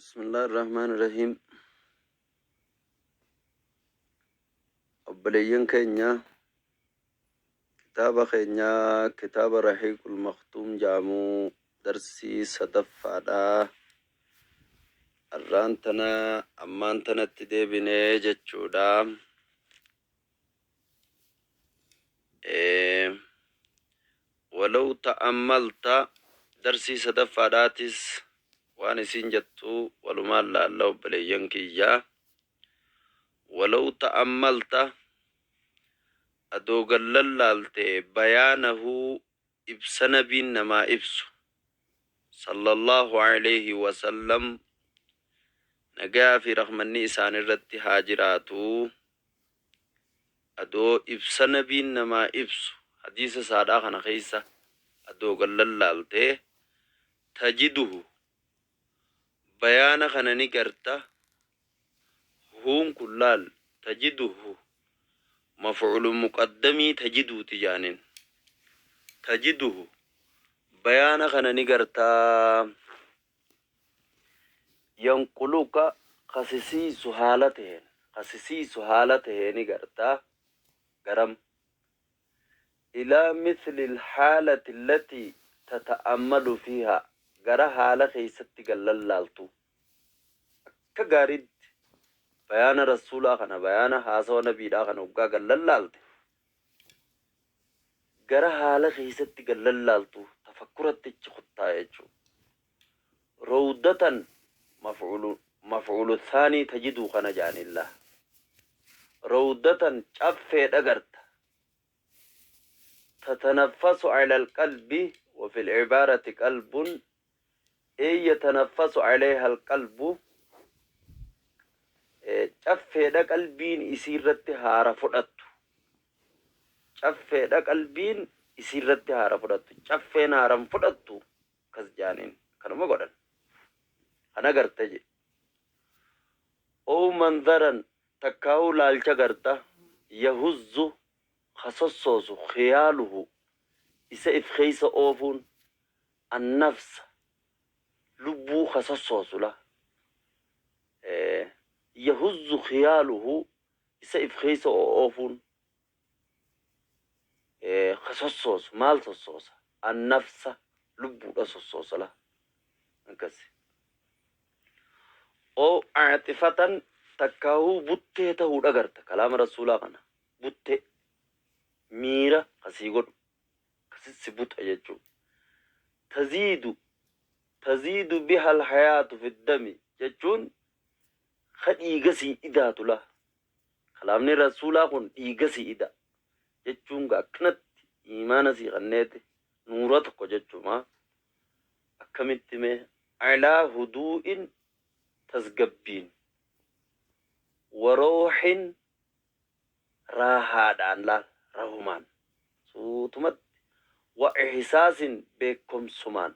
Bismillah ar-Rahmaan ar-Rahiim. Obboleeyyan keenya kitaaba keenya kitaaba Rahiiqul Maktuum jedhamu darsii sadaffaadha. Arraan tana ammaan tanatti deebinee jechuudha. Walaw ta'ammalta darsii sadaffaadhaatis waan isiin jettu walumaan laalla obboleeyyan kiyya. Walaw ta'ammalta adoo gad lallaalte bayaanahu ibsa nabiin namaa ibsu sallallaahu aleyhi wasallam nagayaa fi rahmanni isaanirratti haa jiraatuu. Adoo ibsa nabiin namaa ibsu hadiisa isaadhaa kana keessa adoo gad lallaaltee, tajiduhu bayaana kana ni garta, huun kun laal tajiduhu maf'uulu muqaddamii tajiduuti jaanin, tajiduhu bayaana kana ni gartaa. Yanquluka ka si siiysu haala taheen, ka si siiysu haala taheeni garta, garam? Ilaa mithli lhaalati allatii tata'ammalu fiihaa, gara haala keeysatti gad lallaaltuu. Akka gaariitti bayaana Rasuulaa kana, bayaana haasawa Nabiidhaa kana hoggaa gad lallaalte, gara haala keeysatti gad lallaaltu tafakkuratti achi kuttaa jechu. Rowdatan maf'uulu maf'uulu thaanii tajiduu kana ja'aniin laa. Rowdatan caffeedha garta. Tatanaffasu ala alqalbi wa fil ibaarati qalbun ey yatanaffasu alayha alqalbu caffeedha qalbiin isii irratti haara fudhattu. Caffeedha qalbiin isii irratti haara fudhattu. Caffeen haara hin fudhattu akkas ja'aniin kanuma godhan. Kana garte jedhe. Ow manzaran takkaahuu laalcha garta yahuzzu ka sossoosu khiyaaluhu isa if keessa oofuun annafsa lubbuu ka sossoosu la yahuzzu khiyaaluhu isa if keessa o'oofuun ka sossoosu maal sossoosa annafsa lubbuudha sossoosa la akkasi ow aaxifatan takkaahuu buttee tahuudha garta kalaama rasuulaa kana buttee miira ka sii godhu akkasi si buta jechuu taziidu taziidu biha alhayaatu fi dami jechuun ka dhiiga sii idaatu la kalaamni rasuulaa kun dhiiga sii ida jechuun ga akkanatti iimaana sii kanneeti nuura tokko jechuuma akkamitti mee alaa huduu'in tasgabbiin wa rawhin raahaadhaan laal rahumaan suutumatti wa ihsaasin beekkomsumaan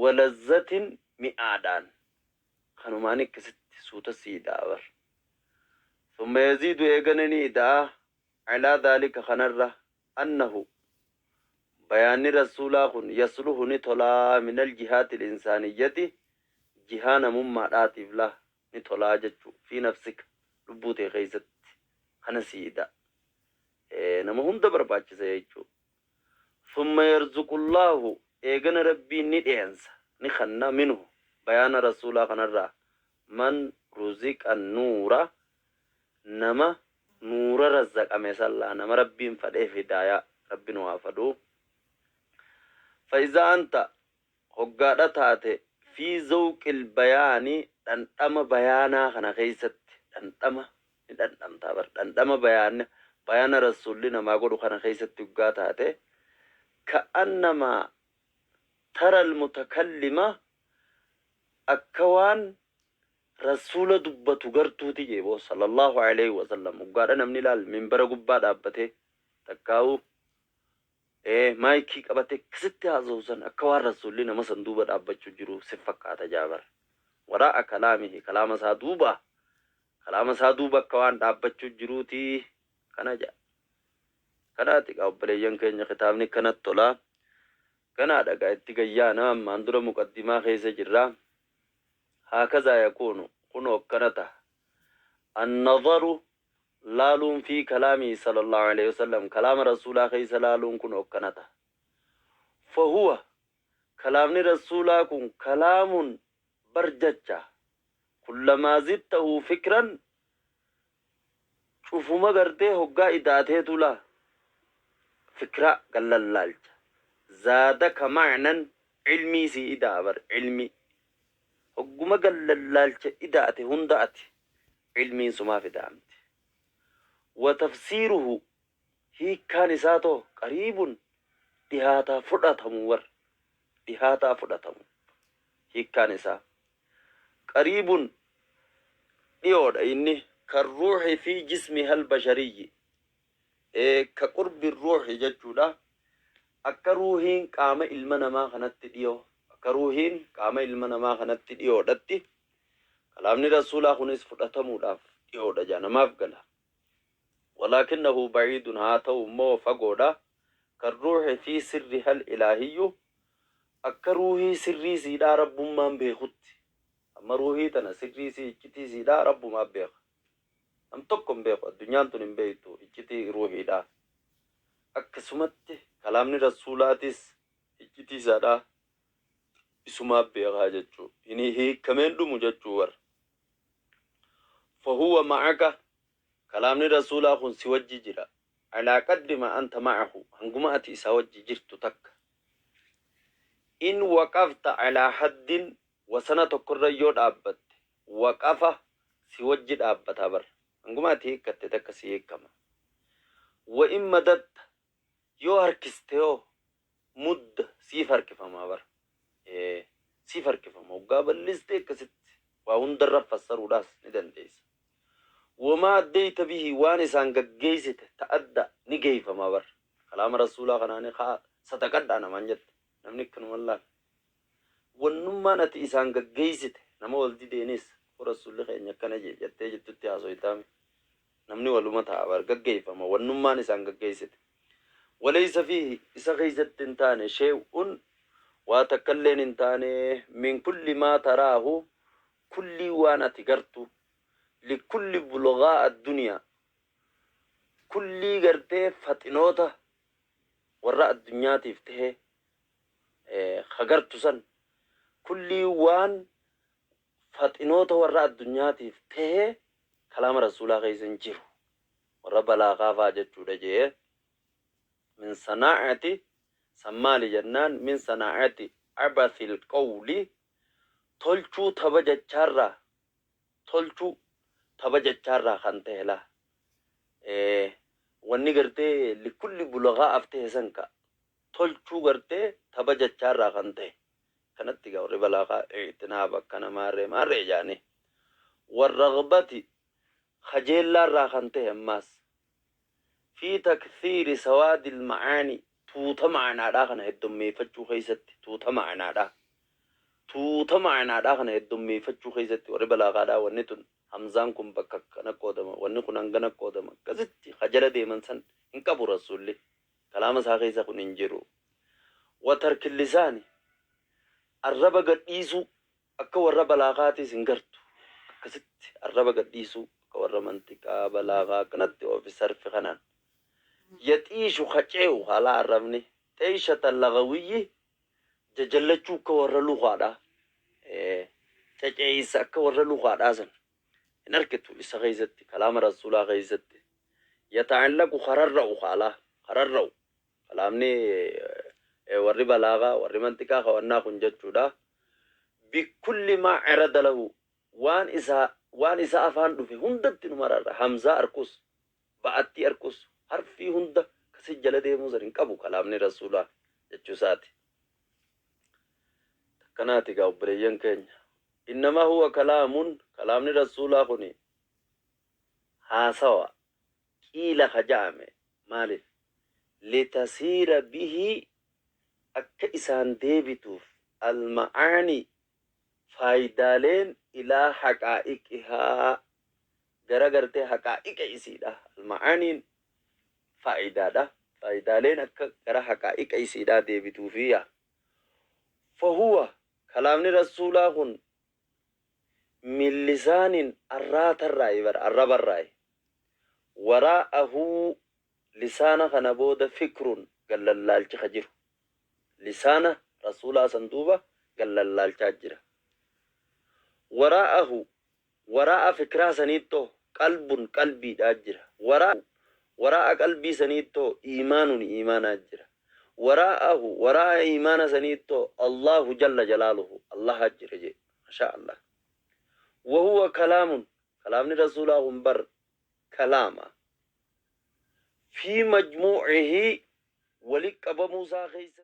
wa lazzatin mi'aadhaan kanumaan akkasitti suuta sii ida'a bar thumma yaziidu eegana ni ida'a alaa dhaalika kanarra annahu bayaanni rasuulaa kun yasluhu ni tolaa minal jihaatil insaaniyyati jihaa namummaadhaatiif la ni tolaa jechu fii nafsika lubbuu tee keeysatti kana sii ida'a nama hunda barbaachisa jechu Thumma yarzuqullaahu eegana Rabbiin ni dheensa, ni khanna, minhu bayaana Rasuulaa kanarraa man ruziqa annuura nama nuura razzaqame san laa nama Rabbiin fadheef hidaayaa Rabbi nu haa fadhuu. Fa izaa anta hoggaadha taate fii zawqil bayaani dhandhama bayaanaa kana keessatti dhandhama ni dhandhamtaa bar dhandhama bayaana bayaana Rasuulli namaa godhu kana keessatti hoggaa taate ka'annamaa taral mutakallima akka waan Rasuula dubbatu gartuuti jee boo sallallahu aleyhi wasallam hoggaadha namni laal minbara gubbaa dhaabbatee takkaa'uu Ee maayikii qabatee akkasitti haasa'u san akka waan Rasuulli nama san duuba dhaabbachuu jiruu si fakkaata jaa bar. Waraa'a kalaamihi kalaama isaa duuba kalaama isaa duuba akka waan dhaabbachuu jiruuti kana ja'a. Kanaati gaa obboleeyyan keenya kitaabni akkanatti tola. Ganaadha gaa itti gayyaana ammaan dura muqaddimaa keessa jirra. Haakazaa yakuunu, kunoo akkana taha. Annadharu, laaluun fii kalaamihi sallallaahu aleyhi wasallam, kalaama Rasuulaa keeysa laaluun kunoo akkana taha. Fahuwa, kalaamni Rasuulaa kun kalaamun bar jacha, kullamaa zidtahu fikran, cufuma gartee hoggaa ida'ateetu laa fikraa gad lallaalcha, zaadaka ma'nan, ilmii sii ida'a bar ilmii. Hogguma gad lallaalcha ida'ate hunda ati ilmiin sumaaf ida'amti. Wa tafsiiruhu, hiikkaan isaa too qariibun dhihaataa fudhatamu bar dhihaataa fudhatamu hiikkaan isaa. Qariibun dhiyoodha inni karruuhi fi jismihal bashariyyi ee ka qurbi ruuhi jechuudha akka ruuhiin qaama ilma namaa kanatti dhiyoo akka ruuhiin qaama ilma namaa kanatti dhiyoodhatti kalaamni rasuulaa kunis fudhatamuudhaaf dhiyoodha jaa namaaf gala walaakinnahu ba'iidun haa ta'u immoo fagoodha karruuhi fi sirrihal ilaahiyyu Akka ruuhii sirrii siidhaa Rabbummaan beekutti. Amma ruuhii tana sirrii isii iccitii isiidhaa Rabbumaa beeka. Nam tokko hin beeku addunyaan tun hin beektu iccitii ruuhiidhaa. Akkasumatti kalaamni Rassuulaatis iccitii isaadhaa isumaa beekaa jechuu. Hin hiikkamee hin dhumu jechuu bar. Fahuwa ma'aka Kalaamni Rasuulaa kun si wajji jira. Alaa qadri maa anta ma'ahu hanguma ati isaa wajji jirtu takka. In waqafta alaa haddin wasana tokkorra yoo dhaabbatte waqafa si wajji dhaabbataa bar. Hanguma ati hiikkatte takka si hiikkama. Wa in madatta yoo harkiste hoo mudda siif harkifamaa bar. Ee siif harkifama. Hoggaa bal'iste akkasitti waa hundarra fassaruudhaas ni dandeessa. Wamaa addeyta bihi waan isaan gaggeessite ta'adda ni geeyfama bar. Kalaama Rasuulaa kanaani kaa sadaqadhaa namaan jette. Namni akkanuman laal. Wannummaan ati isaan gaggeessite nama wal dideenis koo Rasuulli keenya akkana jee jettee jettutti haasoytaami. Namni waluma ta'a bar gaggeeyfama wannummaan isaan gaggeessite. Waleysa fiihi isa keeysatti hin taane shey'un waa takkalleen hin taane min kulli maa taraahu kullii waan ati gartu likulli bulghaa addunyaa kullii gartee faxinoota warra addunyaatiif tahe ka gartu san kullii waan faxinoota warra addunyaatiif tahe kalaama Rasuulaa keeysa hin jiru. Warra balaaghaa faa jechuudha je'e. Min sanaa'ati san maali jennaan min sanaa'ati abathil qawli tolchuu taba jechaarraa tolchuu taba jechaarraa kan tahe laa. Wanni gartee likulli bulaghaa'af tahe san ka tolchuu gartee taba jechaarraa kan tahe. Kanatti egaa warri balaaghaa i'tinaab akkana maarree maarree ja'anii. Warraghbati kajeellaarraa kan tahe ammaas fii takthiiri sawaadil ma'aanii tuuta ma'anaadhaa kana heddommeeffachuu keessatti tuuta ma'anaadhaa tuuta ma'anaadhaa kana heddommeeffachuu keessatti warri balaaghaadhaa wanni tun hamzaan kun bakka akkana qoodama wanni kun hangana qoodama akkasitti ka jala deeman san hin qabu Rasuulli kalaama isaa keessa kun hin jiru. Wa tarkil lisaani arraba gad dhiisuu Akka warra balaaghaatiis hin gartu. Akkasitti arraba gad dhiisuu akka warra manxiqaa, balaaghaa akkanatti oofi sarfi kanaan. Yaxiishu ka cee'u haalaa arrabni xeeyshata lagawiyyi jajallachuu akka warra lughaadhaa ceceeysa akka warra lughaadhaa san hin arkitu isa keeysatti kalaama Rasuulaa keeysatti. Yata'allaqu ka rarra'u haalaa ka rarra'u Kalaamni warri balaagaa, warri manxiqaa kawannaa kun jechuudha. Bikulli maa cirada lahu waan isaa waan isa afaan dhufe hundatti numa rarra. Hamzaa arkus, ba'attii arkus, harfii hunda kasi jala deemuu san hin qabu kalaamni Rasuulaa jechuu isaati. Takkanaati egaa obboleeyyan keenya. Innamaa huwa kalaamun kalaamni Rasuulaa kuni haasawa qiila ka ja'ame maalif? Litasiira bihi akka isaan deebituuf al-ma'aanii faaydaaleen ilaa haqaa'iqihaa gara gartee haqaa'iqa isiidha al-ma'aaniin faaydaadha faaydaaleen akka gara haqaa'iqa isiidhaa deebituufi yaa fahuwa kalaamni Rasuulaa kun Min lisaanin arraatarraayi bar arrabarraayi. Waraa'ahu lisaana kana booda fikrun gad lallaalchi ka jiru. Lisaana Rasuulaa san duuba gad lallaalchaa jira. Waraa'ahu waraa'a fikraa saniittoo qalbun qalbiidhaa jira. Waraa'ahu waraa'a qalbii saniittoo iimaanun iimaanaa jira. Waraa'ahu waraa'a iimaana saniittoo Allaahu jalla jalaaluhu Allahaa jira je'e. Mashaa Allah. Wahuwa kalaamun kalaamni Rasuulaa kun bar kalaama. Fii majmuu'ihii wali qabamuu isaa keessatti.